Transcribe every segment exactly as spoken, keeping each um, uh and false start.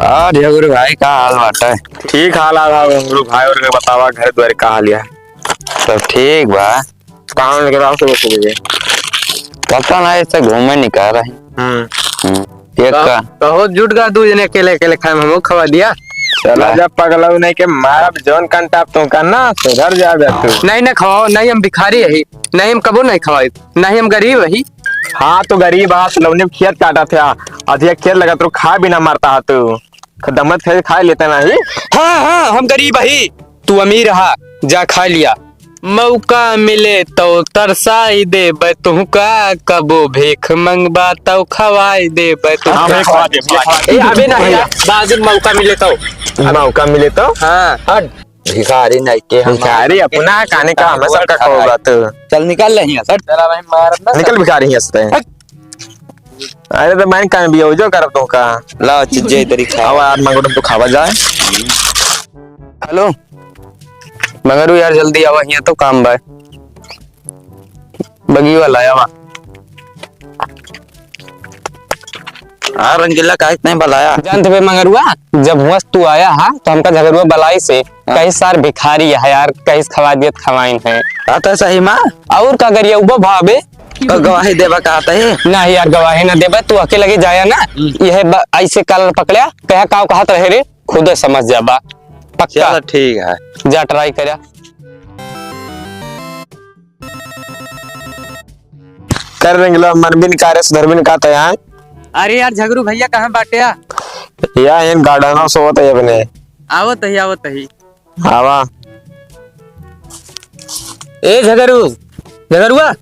और झगरू भाई, का हाल बाटे? ठीक हाल आ बा, झगरू भाई, और बतावा, घर द्वार का हाल है? सब ठीक बा। कहाँ लगे रहा सुबह सुबह के? पता ना, ऐसे घूमे निकल रहे। हम्म। हम्म। एक कहो, का? कहो जुट गा दू जने अकेले अकेले खाए में, हमको खवा दिया। चला जा पगलऊ नहीं के मारब जौन कंटाप तू करना, सुधर जाबे तू। नहीं ना खवाओ, नहीं हम भिखारी है, नहीं हम कबो नहीं खवाई, नहीं हम गरीब है। हाँ, तू गरीब आ, लौने खेत काटा थे, अधिक खेत लगा तू खा भी ना मरता है तू। दमत खाए, खाए लेता नहीं। हाँ, हाँ, हम गरीब ही, तू अमीर हा, जा खा लिया। मौका मिले तो तरसाई देबे तुहका, कबो भीख मंगबा तो खवाई देबे तुहका। हाँ, भीख खवा दे, भीख खवा दे। ए, अबे नहीं यार, बाजिन मौका मिले तो। मौका मिले तो? हाँ। हट। भिखारी नहीं के हम। भिखारी अपना काने का हमें सबका खवाई। चल निकल ले हियां से। चला भाई, मारत ना। निकल भिखारी हियां से। हट। अरे तो मैं कान बियो जो करब तो का। ला, चिज्जे इधर ही खा। आवा यार, मंगरू तो खावा जाए। हेलो, मंगरू यार, जल्दी आवा, हियां तो काम बा। बगी वाला आवा। हाँ, रंगीला, काहे के नहीं बुलाया? जानत बे मंगरुआ, जब हुआं से तू आया हा, तो हमका झगरुआ बलाई से हाँ। कहिस सार भिखारी है यार, कहिस खवा दियत खवाइन है। हाँ, तो सही मा? और का गरिया उबो भावे? तो गवाही देबा कहत है? नहीं यार, गवाही ना देबा, तू अकेले लगे जाया ना, हम्म। यह ब-, ऐसे कलर पकड़या, कहा काव कहत रहे रे, खुदे समझ जाबा। पक्का। चलो ठीक है। जा try करा। कर रंगीला, मन बिन का रे, सुधर बिन का तैयार। अरे यार, झगरू भैया कहाँ बाटे आ? या इन garden में सोवत है अपने। आवत ही, आवत ही। आवा। ए झगरू, झगरुआ।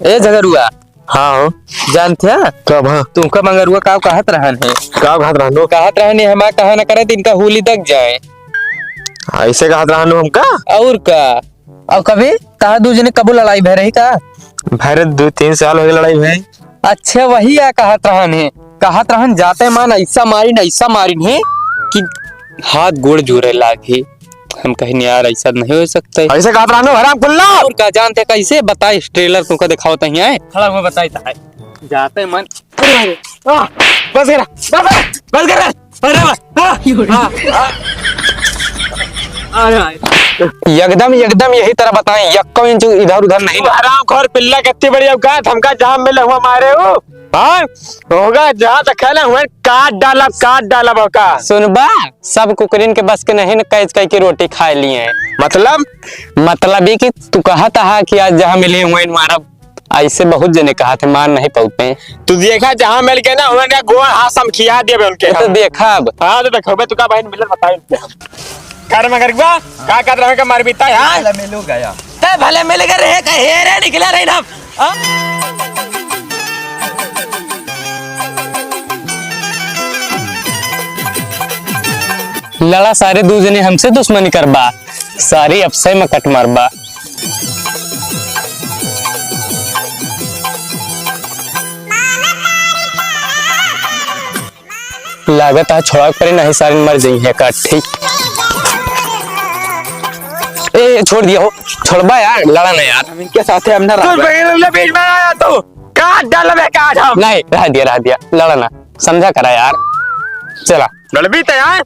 ए झगरुआ। हाँ हो। जानत है? कब हाँ? तुमका मंगरुआ काव कहत रहन है। काव कहत रहन हो? कहत रहन है, हमार कहा न करे, तो इनका होली दग जाए। ऐसे कहत रहन हो हमका? और का? और कभी तहा दू जने कबो लड़ाई भय रही का? भय रहे, दो तीन साल हो गए लड़ाई भय। अच्छा, वही आ कहत रहन है, कहत रहन जाते मान ऐसा मारिन, ऐसा मारिन है कि हाथ गोड़ जुरे लागे। हम कहिन यार, ऐसा नहीं हो सकता है। ऐसे कहत रहन हो, हराम कुल्ला। और का जानते कैसे बताए, trailer तुमको दिखाओ तही आए। खड़ा हुआ बताई ता है। जाते मन अरे भाई, आह, बस करा, बस, बस, बस करा। अरे भाई, आह, आह, आह। अरे भाई। एकदम, एकदम यही तरह बताएं, यक्को इंच इधर उधर नहीं। हरामखोर पिल्ला, कितनी बड़ी औकात, हमका जहाँ मिले हुआ मारे हो। हाँ, होगा जहाँ तक है ना, हुआ काट डाला, काट डाला बका। सुनबा, सब कुकरिन के बस के नहीं न कैच कैके रोटी खाए लिए। मतलब? मतलब ये कि तू कहत हा कि आज जहाँ मिले हुए मारब। ऐसे बहुत जने कहा थे, मार नहीं पाते। तू देखा, जहाँ मिल के ना, उन्होंने गोड़ हाथ समखिया दिया उनके। तो हम। देखा अब। हाँ, तो देखो बे, तू का बहन मिलत बताई उनके हम। कर मगर बा, का कहत रहे का मार बीता यार? भले मिलो गया। ते भले मिल गए रहे, कहे रे निकला रहे ना। हाँ? लड़ा सारे दू जने हमसे दुश्मनी करबा। सारी अफसय में कट मारबा। लागत है छोड़ा के परे, नहीं सारे मर जाई है काठी। ए, छोड़ दिया हो, छोड़बा यार, लड़ा ना यार। हम इनके साथे हम ना तू रहबे। बहन लोग बीच में आया तू, काट डालबे काट हम। नहीं, रह दिया, रह दिया, लड़ा ना, समझा करा यार, चला। लड़बी तो यार।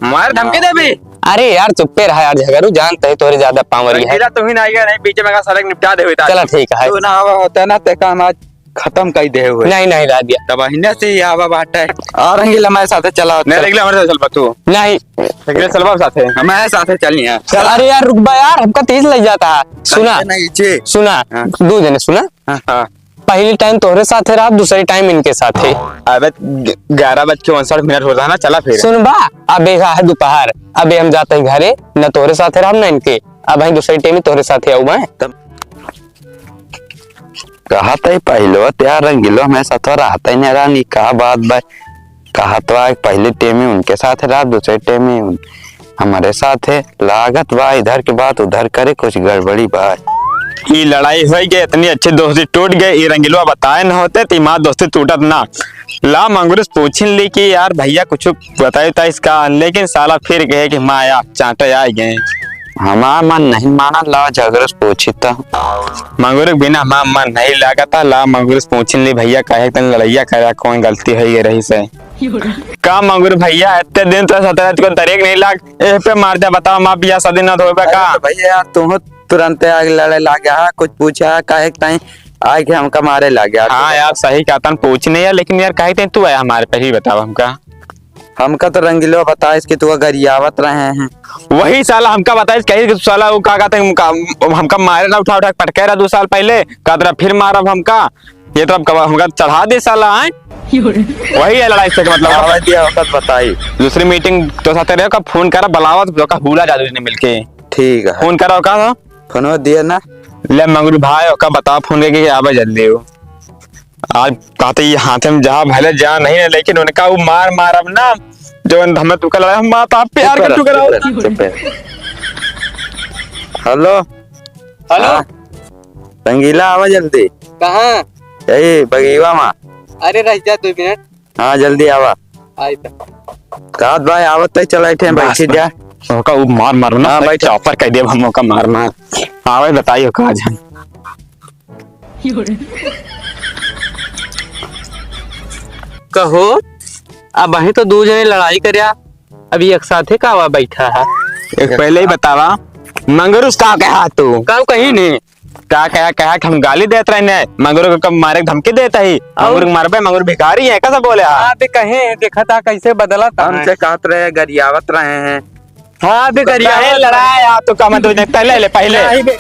मार धमकी देबी? अरे यार, चुप्पे रहा यार, झगरू, जानते ही तोरे ज्यादा पावर ही है। रंगीला, तू ही ना आइगा, नहीं, बीच में का सड़क निपटा दे हुई था। चला, ठीक है। तू ना आवा होता ना, ते काम आज खत्म कर दे हुए। नहीं, नहीं, रह दिया। तब अहिने से ही आवा बाटे। और रंगीला हमारे साथे चला होता। नहीं, रंगीला हमारे साथ चल बा तू। नहीं। रंगीला चलबा साथे। हमारे साथे चलनी है। चल। अरे यार, रुक बा यार, हमका तेज लग जाता है। सुना। नहीं, जी। सुना। हाँ। दो जने सुना। हाँ। हाँ। पहली टाइम तोहरे साथे रहब, दूसरी टाइम इनके साथे। अबे ग-, ग्यारह बज के उनसठ मिनट होता है ना, चला फिर। सुन बा, अबे है दोपहर, अबे हम जाते हैं घरे, न तोहरे साथे रहब न इनके, अब हम दूसरी टाइम ही तोहरे साथे आऊ मैं। तब कहत है पहलो, त्यार रंगीलो हमें साथ रहते ही नहीं रानी, का बात बा? कहत बा, पहली टेमी उनके साथ रहा, दूसरे टेमी उन-, हमरे साथ है। लागत बा, इधर के बात उधर करे, कुछ गड़बड़ी बा। ई लड़ाई होई गई, इतनी अच्छी दोस्ती टूट गई। ई रंगीलवा बताए न होते, तो ई माँ दोस्ती टूटत ना। ला मंगरूस पूछिन ली कि यार भैया कुछ बताए था इसका, लेकिन साला फिर कहे कि माया चाटे आ गए। हमार मन नहीं माना, ला मंगरू से पूछी तो। मंगरू के बिना हमार मन नहीं लागता, ला मंगरू से पूछी ली भैया, काहे तन लड़ैया करा, कौन गलती है ये रही से। का मंगरू भैया, इतने दिन तो सतरह को तरीक नहीं लाग, ए पे मार दे, बताओ माँ पिया सदी ना धोबे का? अरे तो भैया यार, तू तुरंत आग लड़े लाग गया, कुछ पूछा काहे ताई आके हमका मारे लाग गया। हाँ यार, सही कहा, तन पूछ नहीं है, लेकिन यार काहे ताई तू आया हमारे पे, ही बताओ हमका। हमका तो रंगीलो बताइस कि तू गरियावत रहे हैं। वही साला हमका बताइस, कही कि साला वो का कहते हैं, हमका, हमका मारे ना, उठा उठा के पटके रहा दो साल पहले, का तरह फिर मारब हमका, ये तरफ कब हमका चढ़ा दे साला, आए? वही है लड़ाई से मतलब। आवे दिया वक्त बताई। दूसरी मीटिंग तो साथे रहे, का फोन करा, बुलावा तो का हुला जादू ने मिलके। ठीक है। फोन करा का था? फोन दिया ना। ले मंगरू भाई, ओका बताओ फोन करके कि आवे जल्दी हो। आज कहते ये हाथे में जहाँ भले जा नहीं है, लेकिन उनका वो मार मार अब ना, जो उन हमें तुका लड़ा, हम माता प्यार के चुप रह, टुकड़ा। चुप रह, चुप रह। हेलो। हेलो। हाँ। रंगीला, आवा जल्दी। कहाँ? यही बगीवा मा। अरे, रह जा दो मिनट। हाँ, जल्दी आवा। आई तो। कहत भाई, आवत तक चला थे, बस, बैठी बस। जा। ओका उ मार मार ना, हाँ, भाई, बैठ। चॉपर कह देब हम ओका मार मार। आवे बताइयो का आज हम। कहो, अब वहीं तो दो जने लड़ाई करया, अभी एक साथे का आवा बैठा है। एक पहले ही बतावा, मंगरूस का कहा तू? का कहीं नहीं? का कहा, कहा कि हम गाली देत रहे ने, मंगरू को कब मारे के धमकी देता ही, और? मंगरू को मारबे, मंगरू भिखारी है, कैसे बोले हा? हाँ, बे कहे, देखा था कैसे बदला था। हमसे कहत रहे, गरियावत रहे हैं। हाँ, बे गरियावत रहे। लड़ाया तो का मतलब, पहले ले, पहले। नहीं बे।